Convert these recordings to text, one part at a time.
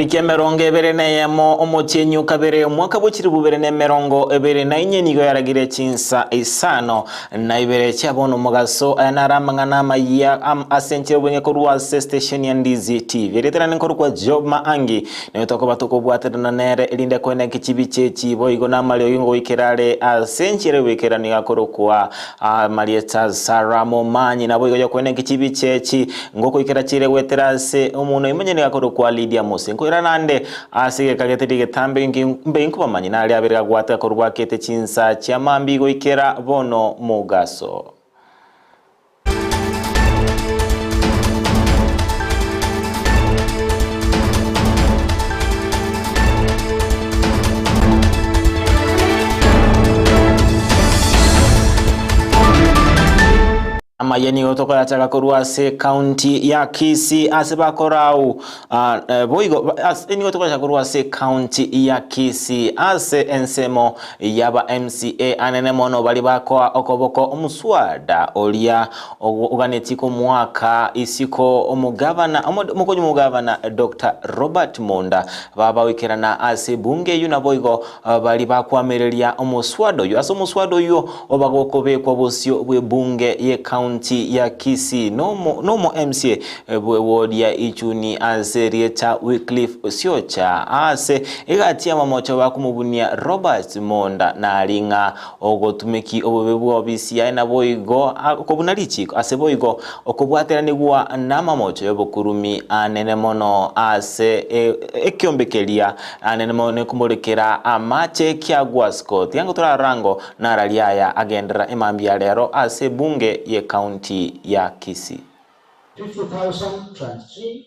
Chitariki 21 omotienyi o kabere omwaka bwe chilifu bibere na 24 nigo yaragire chinsa isano na ibere chia bono omogaso. Aya naro amang'ana amayia ase enchera obweng'e korwa ase station ya Ndizi TV. Erieta riane nkorokwa Job Maangi, nigo tokoba tokobwaterana nere erinde koeneki chibicha echi boigo namariogi ngoikera are ase enchera y'oboikeranu nigo akorokwa Amarieta Sarah Momanyi naboigo yokoeneki chibicha echi Ngokoikera chire goetera ase omonwa oimanye nigo akorokwa Lydia Mose. Nkoira naende ase egeka getari getambe mbe inkobamanyie naria abere gagwateka korwa bwakete chinsa chia mambia goikera bono mogaso. Amaye nigo tokoyachaka korwa ase county ya Kisii ase bakorau boigo nigo tokoyachaka korwa ase county ya Kisii ase ensemo yaba MCA anene mono baria bakoa okoboko omuswada oria oganetie komoaka isiko omogavana omokonyi omogavana Doctor Robert Monda babagoikerana ase ebunge eyio naboigo Baria bakwamereria omoswada oyio. Ase omoswada oyio obagokobekwa bosio bw'ebunge y'ecounty ya Kisii nomo nomo MCA bw'eward ya Ichuni ase erieta Wycliffe Siocha ase egati y'amamocho bakomobunia Robert Monda nari ng'a ogotumeki obobe bw'obisi yaye naboigo okobuna richiko ase boigo okobwateranigwa namamocho y'obokurumi anene mono ase ekiombe keria Ane nekomorekera amache kiagwa Scott. Tiga torarora nararia aya agenderera emambia ya rero ase ebunge ye county ya Kisii. 50,000 tranche 3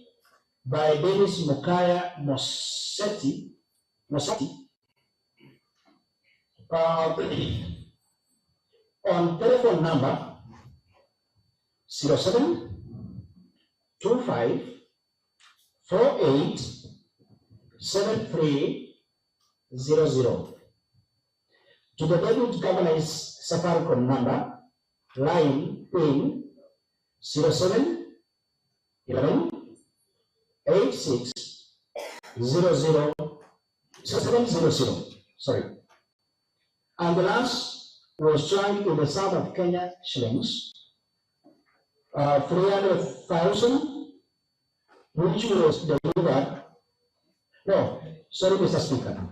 by Dennis Mokaya Moseti, Mosati, on telephone number 07 25 487300 to the Deputy Governor's Safaricom number line pin 07 11 86 00 700 sorry and the last was charged in the sum of Kenya shillings 300,000 which was delivered. No, sorry, Mr. Speaker.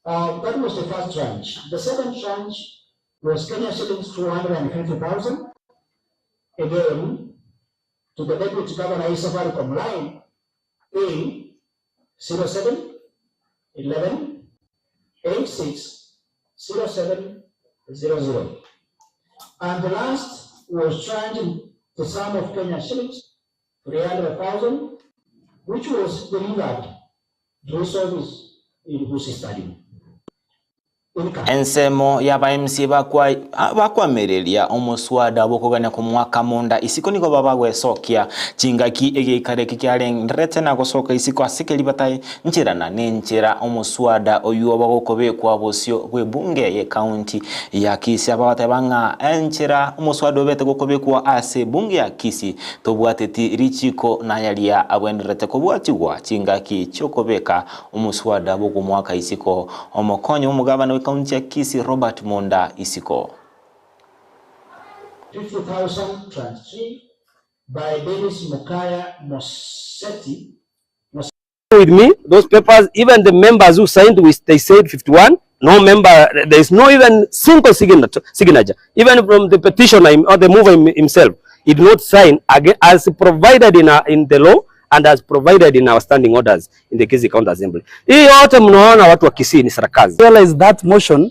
That was the first tranche. The second tranche was Kenya shillings 250,000. Again, to the Deputy Governor Safaricom line A 07 11 86 07 00. And the last was charged in the sum of Kenya shillings 300,000, which was delivered to his office in Gusii Stadium. Ensemo y'aba MC bakwamereria omoswada bw'okogania komoaka monda isiko nigo babagwesokia chingaki egeikaro eke kiarenderete na gosoka isiko ase keria bataincherana nenchera omoswada oyio bagokobekwa bosio bw'ebunge y'ecounty ya Kisii. Aba bateba ng'a enchera omoswada obete gokobekwa ase ebunge ya Kisii tobwateti richiko nayaria abwenerete kobwatigwa chingaki chi'okobeka Omoswada bw'okomoaka isiko omokonyi bw'omogabana bw'ekaunti ya Kisii Robert Monda isiko. 50,000 tranche by Dennis Mokaya Moseti. With me those papers even the members who signed with they said 51 no member there is no even single signature signature even from the petitioner or the mover himself he did not sign again as provided in, a, in the law and as provided in our standing orders in the Kisii County Assembly. Hii yote mnaona watu wa Kisii ni sarakazi. Realize that motion,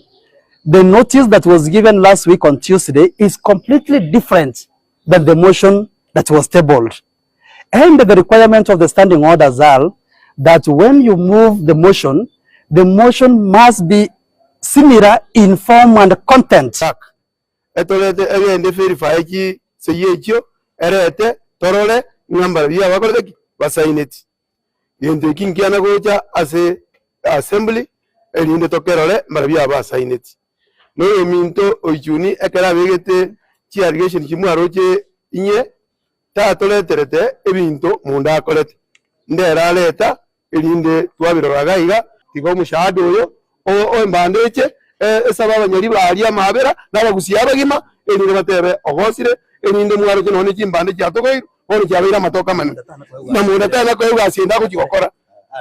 the notice that was given last week on Tuesday is completely different than the motion that was tabled. And the requirement of the standing orders are that when you move the motion, the motion must be similar in form and content. Etorete egende verify chisegi echio erete torore ng'a mbarabwo abakorete ki? Basaineti. Gento eki nkiana gocha ase assembly erinde tokerore mbarabwo aba basaineti. Na oyominto oichuni ekero abegete chi allegation chimwaroche inye tatoreterete ebinto monda akorete, ndere areta. erinde twabirora iga iga, tiga omoshahada oyo o embande eche esabe abanyariba aria amabera na abagusia abagima, erinde batebe ogosire, erinde mwaroche nonya ne chimbande chiatogoirwe, bono chiabeire amatoke amanene, na monda tana koegwa ase ende agochia gokora.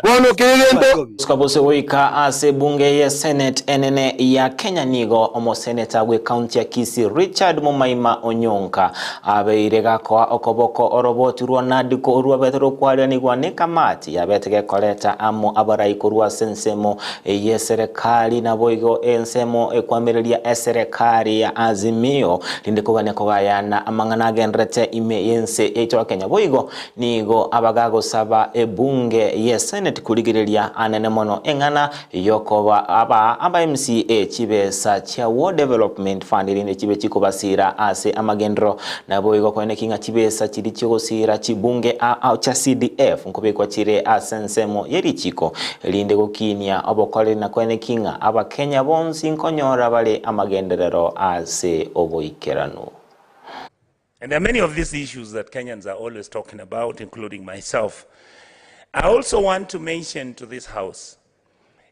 Bono kegento. Gose goika ase ebunge ye Senate enene ya Kenya nigo omoseneta bw'ecounty ya Kisii Richard Mumaima Onyonka abeire gakoa okoboko oroboti rwa Nadco orwabete rokwarianigwa nekamati yabete gekoreta amo abarai korwa ase ensemo y'eserekari naboigo ensemo ekwamireria eserekari ya Azimio rinde kogania kogayana amang'ana agenderete ime y'ense yaito ya Kenya boigo Nigo abagagosaba ebunge ye Senate korigereria anene mono eng'ana yokoba aba aba MCA chibesa chia Ward Development Fund erinde chibe chikobasira ase amagenderero. Naboigo koeneki ng'a chibesa chiria chiogosira chibunge ao chia CDF nkobekwa chire ase ensemo ye richiko erinde gokinia obokoreri na koeneki ng'a abakenya bonsi nkonyora bare amagenderero ase oboikeranu. And there are many of these issues that Kenyans are always talking about, including myself. I also want to mention to this House,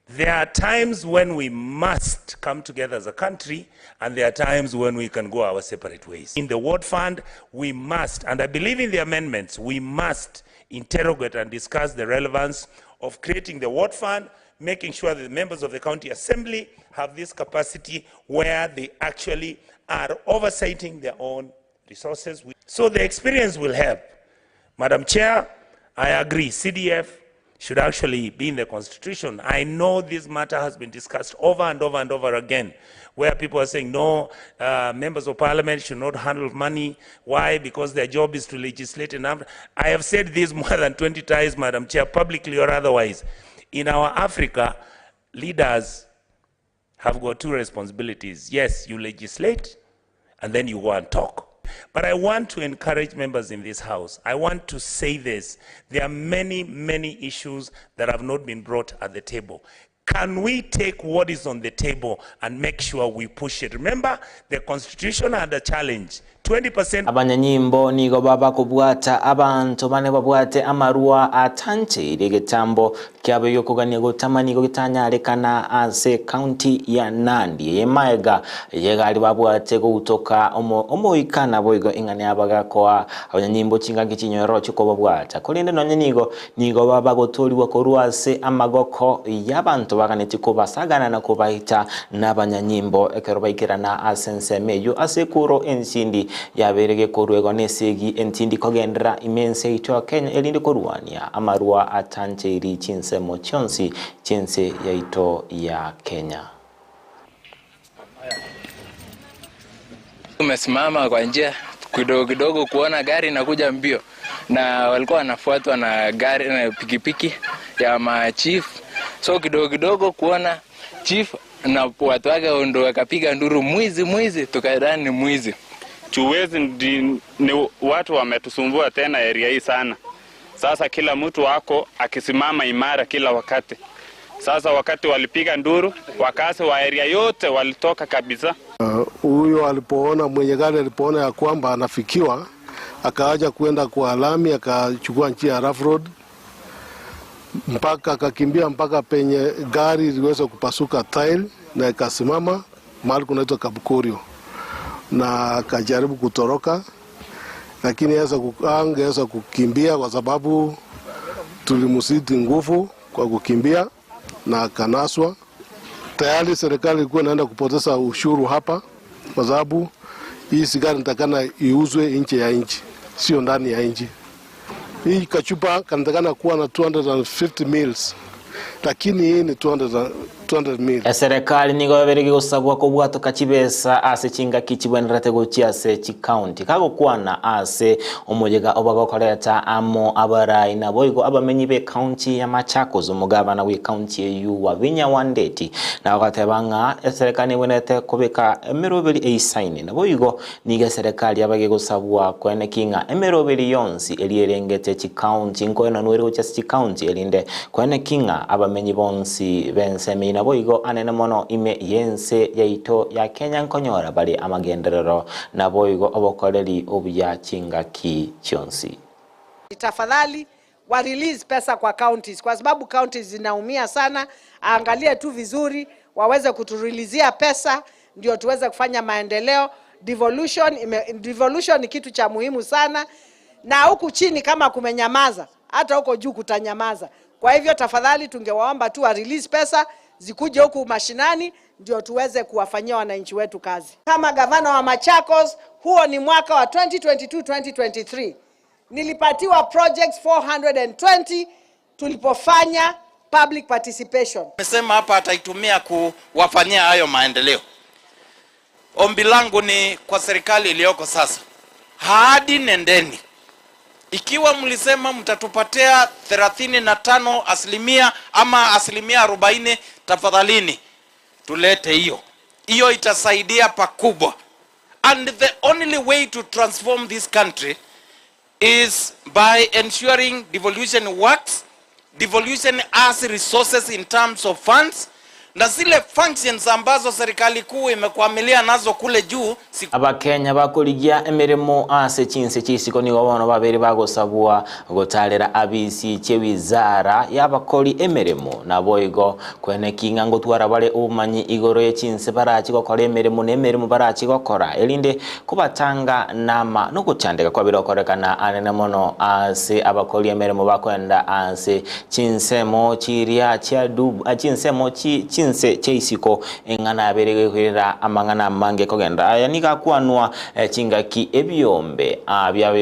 there are times when we must come together as a country, and there are times when we can go our separate ways. In the Ward Fund, we must, and I believe in the amendments, we must interrogate and discuss the relevance of creating the Ward Fund, making sure that the members of the County Assembly have this capacity where they actually are oversighting their own resources. So the experience will help. Madam Chair, I agree, CDF should actually be in the Constitution. I know this matter has been discussed over and over and over again, where people are saying, no, members of parliament should not handle money. Why? Because their job is to legislate. And I have said this more than 20 times, Madam Chair, publicly or otherwise. In our Africa, leaders have got two responsibilities. Yes, you legislate, and then you go and talk. But I want to encourage members in this house. I want to say this. There are many, many issues that have not been brought at the table. Can we take what is on the table and make sure we push it? Remember, the Constitution had a challenge. 20%. Abanyanyimbo nigo babakobwata abanto bane babwate amarwa atancheire egetambo kiabo gi'okogania gotama nigo getanyarekana ase ekaunti ya Nandi eye maega y'egari babwate goutoka omoika naboigo ing'ana yabagakoa abanyanyimbo chingaki chinyororo chi'okobabwata korende nonye nigo Nigo babagotoorigwa korwa ase amagoko y'abanto baganetie kobasagana na kobaita nabanyanyimbo ekero baikerana ase ensemo eyio ase ekuro ensindi yabeire gekoruegwa nesegi entindi kogenderera ime ense yaito ya Kenya erinde korwania amarwa atancheiri chinsemo chionsi chi'ense yaito ya Kenya. Tumesimama kwa njia kidogo kidogo kuona gari inakuja mbio na walikuwa wanafuatwa na gari na pikipiki ya machief, so kidogo kidogo kuona chief na watu wake ndo wakapiga nduru mwizi mwizi, tukadhani ni mwizi. Chuwezi ndi, ni watu wametusumbua tena area hii sana. Sasa kila mtu wako akisimama imara kila wakati. Sasa wakati walipiga nduru, wakazi wa area yote walitoka kabisa. Huyo alipoona mwenye gari alipoona ya kwamba anafikiwa, akaacha kuenda kwa lami, akachukua njia ya rough road mpaka akakimbia mpaka penye gari iliweza kupasuka tile na ikasimama mahali kunaitwa Kabukurio, na akajaribu kutoroka, lakini angeweza kukimbia kwa sababu tulimzidi nguvu kwa kukimbia na akanaswa. Tayari serikali ilikuwa inaenda kupoteza ushuru hapa kwa sababu hii sigara inatakana iuzwe nje ya nchi, sio ndani ya nchi. Hii kachupa kanatakana kuwa na 250 mils, lakini hii ni 200 mils. Eserekari nigo yaberege gosabwa kobwatoka chibesa ase chingaki chibwenerete gochia ase chikaunti kagokwana ase omoyega obagokoreta amo abarai naboigo abamenyi be county ya Machakos omogabana bwe county eyu Wavinya Wandeti na bagateba ng'a eserekari nebwenerete kobeka emeroberi eisaine naboigo nigo eserekari yabage gosabwa kweneki ng'a emeroberi yonsi eri erengete chikaunti nkoenanwa ere gochia ase chikaunti erinde kweneki ng'a abamenyi bonsi b'ensemo naboigo anene mono ime y'ense yaito ya Kenya nkonyora bari amagenderero naboigo obokoreri obuya chingaki chionsi. Tafadhali wa release pesa kwa counties, kwa sababu counties zinaumia sana. Aangalie tu vizuri, waweze kuturelizia pesa ndio tuweze kufanya maendeleo. Devolution, ime, devolution ni kitu cha muhimu sana, na huku chini kama kumenyamaza, hata huko juu kutanyamaza. Kwa hivyo tafadhali, tungewaomba tu wa release pesa zikuje huku mashinani ndio tuweze kuwafanyia wananchi wetu kazi. Kama gavana wa Machakos, huo ni mwaka wa 2022 2023, nilipatiwa projects 420 tulipofanya public participation. Amesema hapa ataitumia kuwafanyia hayo maendeleo. Ombi langu ni kwa serikali iliyoko sasa, hadi nendeni. Ikiwa mlisema mtatupatia 35% ama 40%, tafadhalini tulete hiyo hiyo, itasaidia pakubwa. And the only way to transform this country is by ensuring devolution works, devolution has resources in terms of funds, na zile functions ambazo serikali kuu imekwamilia nazo kule juu si Abakenya bakorigia emirimo ase chinse chisiko nigo bono babere bagosabwa gotarera abisi che wizara y'abakori emirimo nabo igo kwene kinga ngotwara bare obumanyi igoro ye chinse barachi gokora emirimo na emirimo barachi gokora erinde kubatanga nama nogochandeka kwabire gokorekana anene mono ase abakori emirimo bakwenda ase chinsemo chiria chia dubu chinsemo chi chinse cheisiko eng'ana abere gekwirira amang'ana amange kogenda aya nigakwanwa chingaki ebiombe bya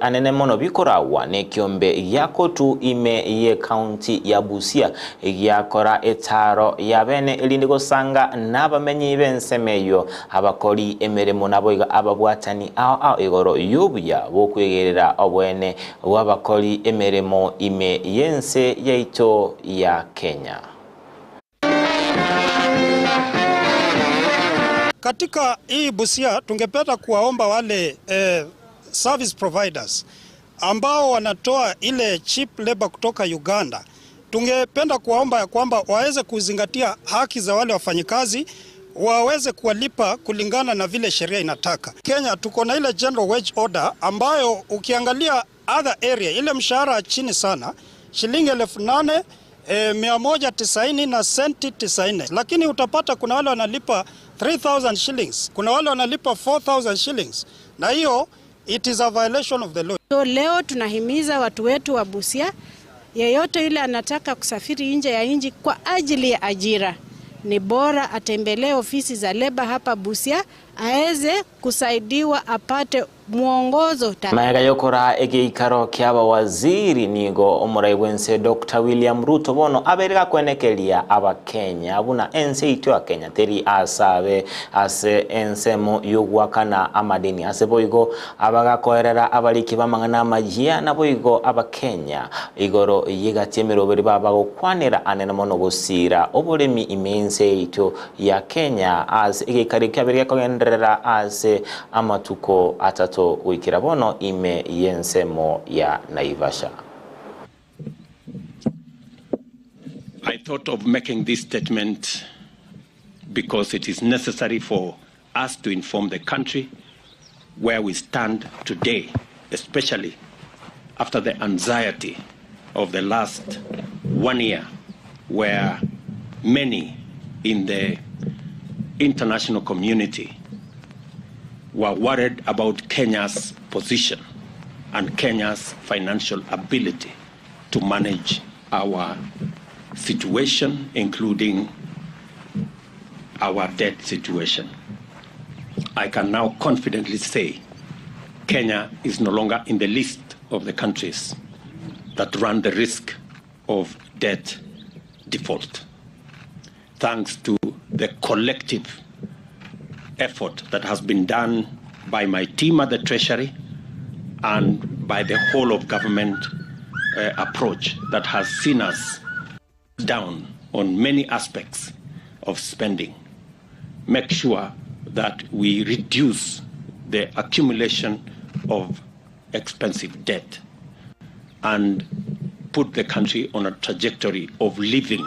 anene mono bikorawa nekiombe giakotu ime ye county ya Busia giakora etaro ya bene erinde gosanga n'abamenyi b'ensemeyo abakori emirimo nabo iga ababwatani ao ao igoro y'obuya bokwegerera obwene bw'abakori emirimo ime yense yaito ya Kenya. Katika hii Busia tungependa kuwaomba wale service providers ambao wanatoa ile cheap labor kutoka Uganda, tungependa kuwaomba ya kwamba waweze kuzingatia haki za wale wafanyikazi, waweze kuwalipa kulingana na vile sheria inataka. Kenya tuko na ile general wage order ambayo ukiangalia other area ile mshahara chini sana shilingi 8,190 na senti 90, lakini utapata kuna wale wanalipa 3000 shillings, kuna wale wanalipa 4000 shillings, na hiyo it is a violation of the law. So leo tunahimiza watu wetu wa Busia, yeyote yule anataka kusafiri nje ya nchi kwa ajili ya ajira, ni bora atembelee ofisi za leba hapa Busia aweze kusaidiwa apate mwongozo. Maega yokora egeikaro kia bawaziri nigo omorai bwense Dr. William Ruto bono abere gakwenekeria abakenya buna ense ito ya Kenya teri asabe ase ensemo yogwakana amadeni ase boigo abagakoerera abariki bamang'ana amajia na boigo abakenya igoro yegati emeroberi baba gokwanera anene mono gosira oboremi ime ense ito ya Kenya ase egeikaro kiabere gekogenderera ase amatuko atato goikera bono ime y'ensemo ya Naivasha. I thought of making this statement because it is necessary for us to inform the country where we stand today, especially after the anxiety of the last 1 year, where many in the international community were worried about Kenya's position and Kenya's financial ability to manage our situation, including our debt situation. I can now confidently say Kenya is no longer in the list of the countries that run the risk of debt default, thanks to the collective effort that has been done by my team at the Treasury and by the whole of government approach that has seen us down on many aspects of spending. Make sure that we reduce the accumulation of expensive debt and put the country on a trajectory of living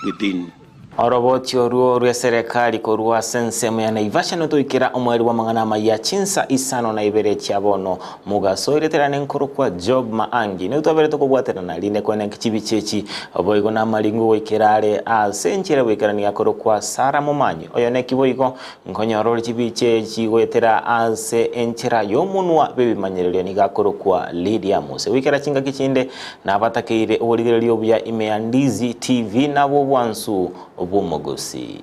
within Oroboti orwo rw'eserekari korwa ase ensemo ya Naivasha notoikera omoerio bw'amang'ana amaya chinsa isano na ibere chia bono mogaso oireterane nkorokwa Job Maangi. Nigo twabere tokobwaterana rinde kwenenki chibicha echi boigo namaringo goikera are ase enchera goikerania korokwa Sarah Momanyi. Oyo neki boigo nkonyora ore chibicha echi goetera ase enchera y'omonwa bw'ebimanyererio nigo akorokwa Lydia Mose. Goikera chingaki chinde Nabatakeire oborigereria obuya ime ya Ndizi TV nabwo obwansu bw'omogosi.